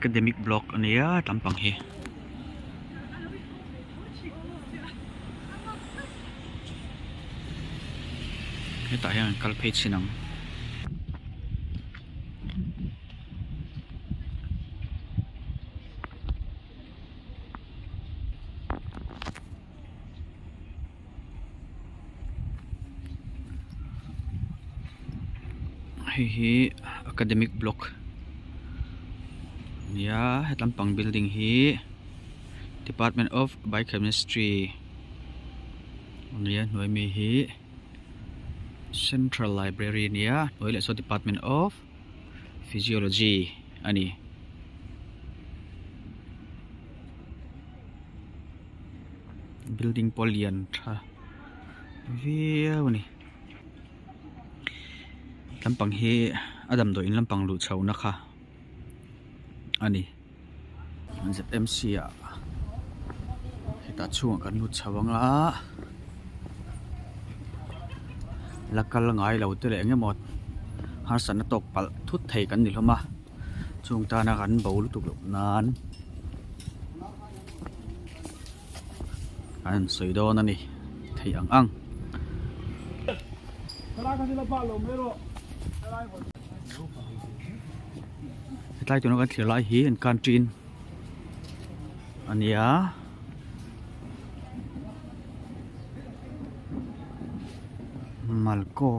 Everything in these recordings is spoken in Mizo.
Academic block a nia tlampang hi. Hetah hian an kal phei chhin ang. Hei hi academic block a ni a hetlam pang building hi department of biochemistry a ni a hnuai mi hi central library a ni a hnuai leh saw department of physiology a ni. Building pawh lian tha viau a ni lampang hi a damdawi in lampang luh chhoh na kha a ni Z_M_C ah hetah chhungah kan lut chho ang a la kal ngai lo te leh eng emaw harsatna tawk palh thut thei kan ni hlawm a chung tana kan bo lutuk loh nan. An sawi dawn a ni theih ang ang. Hetlai tuna kan thlir lai hi an canteen a ni a. Malko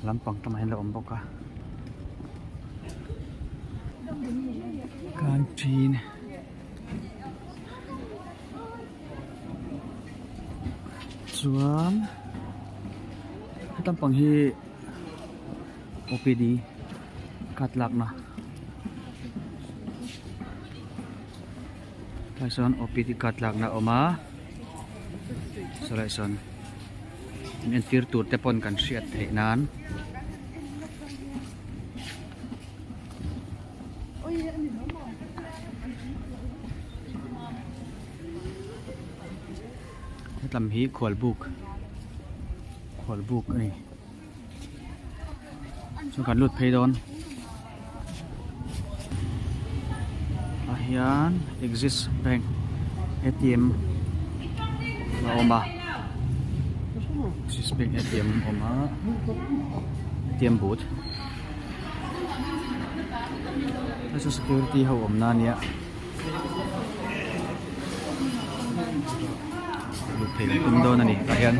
lampang tamah hian a lo awm bawk a. Canteen. Chuan hetam pang hi O_P_D card lakna tlai sawn O_P_D card lakna a awm a sawlai sawn in entir tur te pawn kan hriat theih nan. Hetlam hi khualbuk khualbuk a ni chuan kan lut phei dawn ah hian axis bank A T M a awm a axis bank A T M a awm a A T M booth. Hei chu security ho awmna ania lut phei kan tum dawn ani tah hian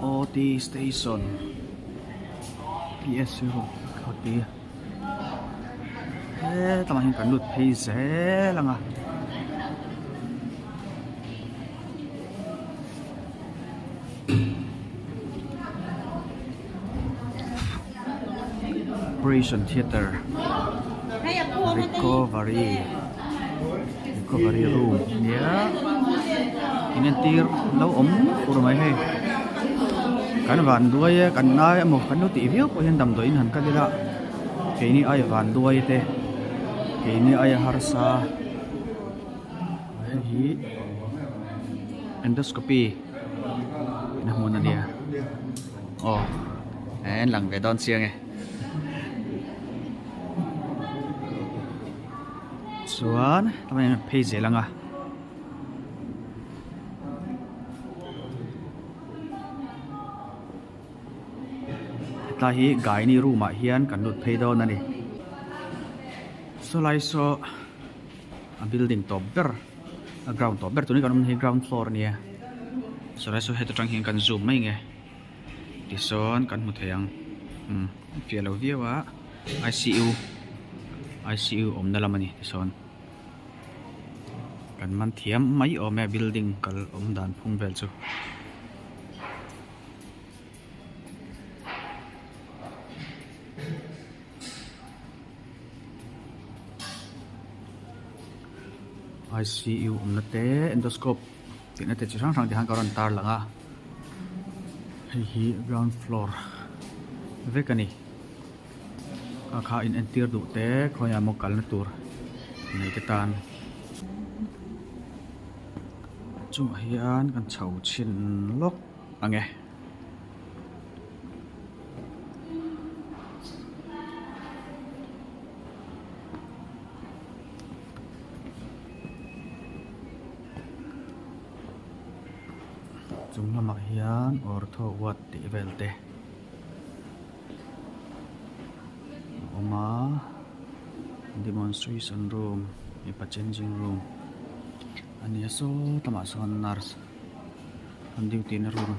O T station P S zero O T hetlangah hian kan lut phei zel ang a. Operation theatre recovery recovery room ania in entir lo awm fur mai hei kan van duai e kan ngai emaw kan lo tih viau pawh hian damdawiin han kal ila keini ai van duai te keini aia harsa. Hei hi endoscopy na hmun a nia aw en lang ve dawn chiang e chuan phei zel ang a. Hetlai hi Gaini room ah hian kan lut phei dawn a ni sawlai saw a building tawp ber a ground tawp ber tuna kan awm na hi ground floor a nia sawlai saw heta tang hian kan zoom mai nge tisawn kan hmu thei ang umm fiah lo viau a I_C_U I_C_U awmna lam a ni tisawn kan man thiam mai awm e building kal awm dan phung vel chu. I_C_U awmna te endoscope tihna te chi hrang hrang te khan ka rawn tar lang a hei hi ground floor vek a ni kha kha in entir duh te khawiah maw kalna tur nei te tan chungah hian kan chho chhin lawk ang e. Chung lamah hian ortho ward tih vel te a awm a demonstration room mipa changing room a ni a saw lamah sawn nurse an duty na room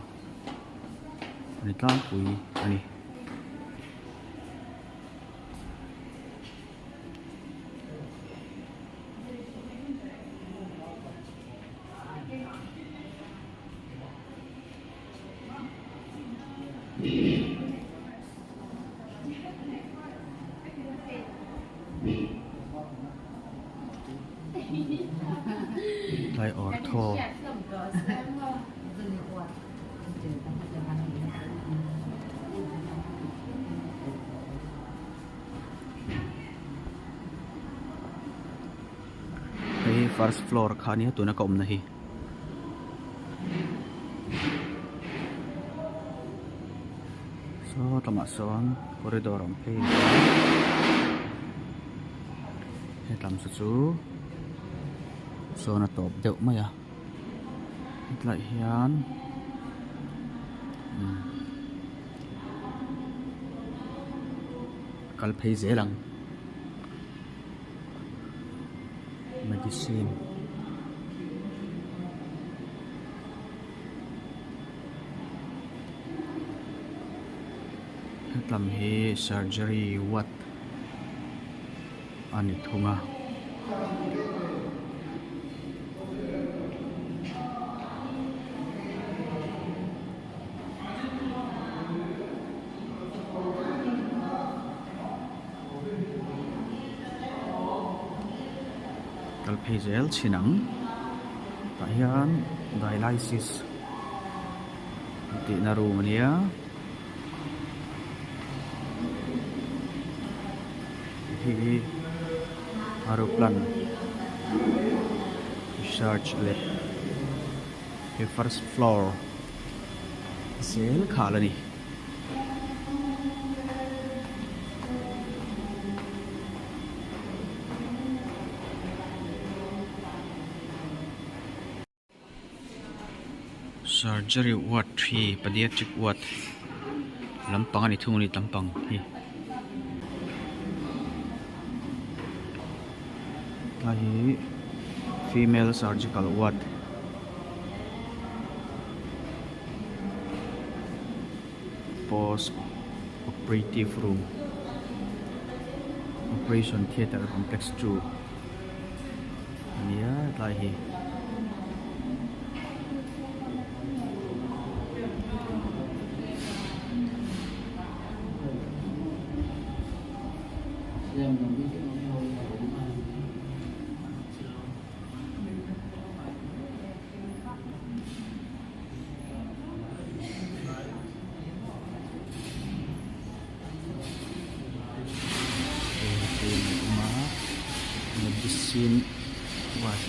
a ni tlangpui a ni. Tlai awr thaw. Hei hi first floor kha ania tuna ka awmna hi. Saw lamah sawn corridor a awm phei a hetlam saw chu sawn a tawp deuh mai a hetlaiah hian umm kal phei zel ang. Medicine hetlam hi surgery ward a ni thung a. Kal phei zel chhin ang tah hian dialysis tihna room a nia hei hi aeroplane research lab he first floor zel khal a ni. Surgery ward hi pediatric ward lampang a ni thung a ni lampang hi tlai hi female surgical ward. Post operative room operation theatre complex 2 a nia tlai hi. Medicine ward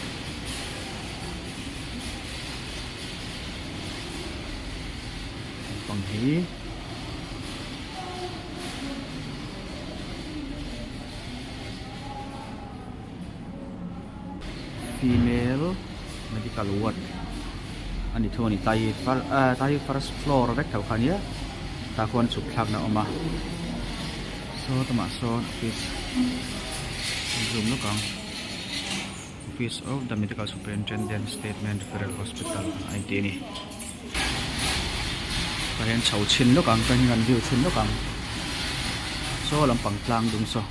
lampang hi. Female medical ward a ni thung a ni tlai hi ah tlai hi first floor vek tho kha ania tah khuan chhuk thlakna a awm a saw lamah sawn office zoom lawk ang office of the medical superintendent state main referral hospital a inti a ni tah hian chho chhin lawk ang chuan kan view chhin lawk ang saw lampang tlang dung saw.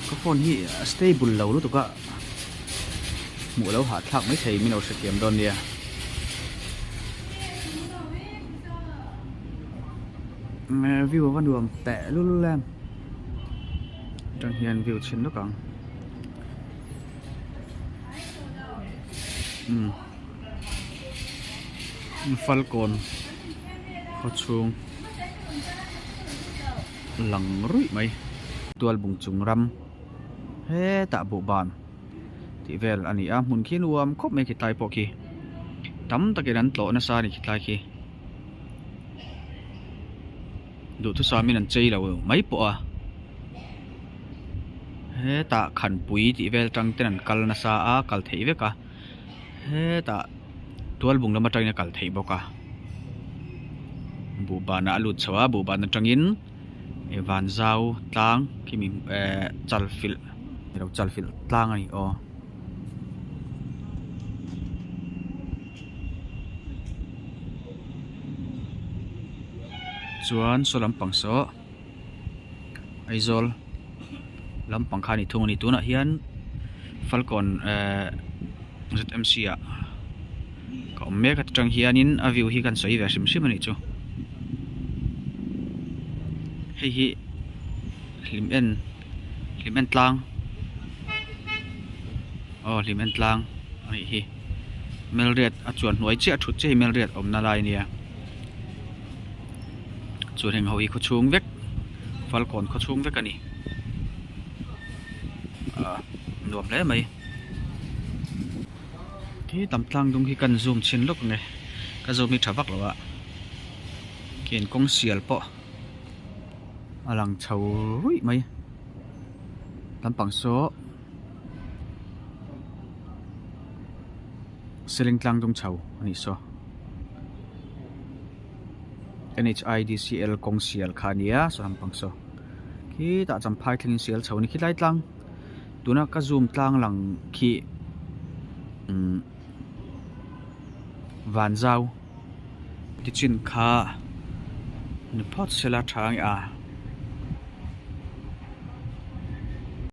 Ka phone hi a stable lo lutuk a hmuh lo hahthlak mai thei min lo hrethiam dawn nia. View a va nuam teh lul em atang hian view chhin lawk ang umm falkawn khawchhung. Lang ruih mai. Tualbung chung ram hetah buhban tih vel a ni a, hmun khi nuam khawp mai khitlai pawh khi tam takin an tlawh nasa a ni khitlai khi. Duhthusam in an chei lo mai pawh a. Hetah khanpui tih vel atang ten an kal nasa a kal theih vek a hetah tualbung lam atangin a kal theih bawk a buhbanah a lut chho a buhban atangin ih vanzau tlang khimi ehh chalfilh nilo chalfilh tlang a ni aw. Chuan saw lampang saw Aizawl lampang kha a ni thung a ni tunah hian falkawn ehh Z_M_C ah ka awm mek atang hianin a view hi kan sawi ve hrim hrim a nih chu hei hi hlim en hlim en tlang aw hlim en tlang a nih hi melriat a chuan hnuai chiah a thut chiah hi melriat awmna lai a nia. Chuan heng ho hi khaw chhung vek falkawn khaw chhung vek a ni ah nuam hle mai khi tam tlang dung hi kan zoom chhin lawk ang e ka zoom hi tha vak lo a khian kawng sial pawh a lang chho ruih mai lampang saw seling tlang dung chho a nih saw. N_H_I_D_C_L kawng sial kha a nia saw lampang saw khitah champhai thlengin sial chho a ni khilai tlang tuna ka zoom tlang lang khi umm vanzau ti chin kha ni phawt sela tha ang e a.